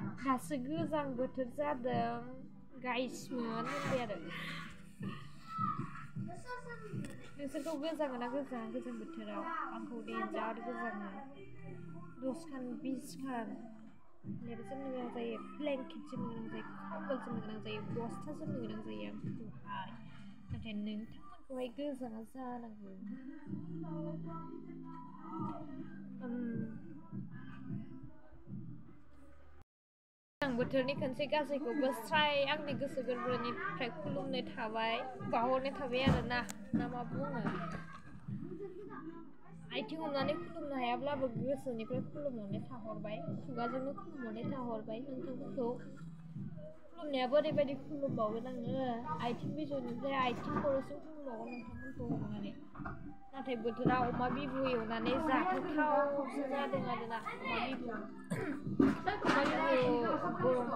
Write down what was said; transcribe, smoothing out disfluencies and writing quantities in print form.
दासो गोजां बोथोर जादों गाइसमोन होनबाय आरो नोंसोरखौ गोजाङो ना गोजां बोथोराव आंखौ देन्जार गोजाङो 10 खान 20 खान लेर जोमनो गोनां जायो ब्लेंकेट जोमनो गोनां जायो कम्बल जोमनो गोनां जायो बस्था जोमनो गोनां जायो आंखौहाय नाथाय नोंथांमोनखौहाय गोजाङा जानांगौ गोजां बोथोरनि खनसे गासैखौबो स्राय आंनि गोसो गोरबोनिफ्राय खुलुमनाय थाबाय बावहरनाय थाबाय आरोना ना मा बुङो आथिं हमनानै खुलुमनो हायाब्लाबो गोसोनिफ्राय खुलुमहरनाय थाहरबाय खुगाजोंनो खुलुमहरनाय थाहरबाय नोंथांमोनखौ खुलुमनाया बोरैबायदि खुलुमबावगोन आङो आथिं बिजौनिफ्राय आथिं खर'सिम खुलुमबावगोन नोंथांमोनखौ हमनानै नाथाय बोथोरा अमा बिबु एवनानै जाथावथावसो जादों आरोना अमा बिबु गरम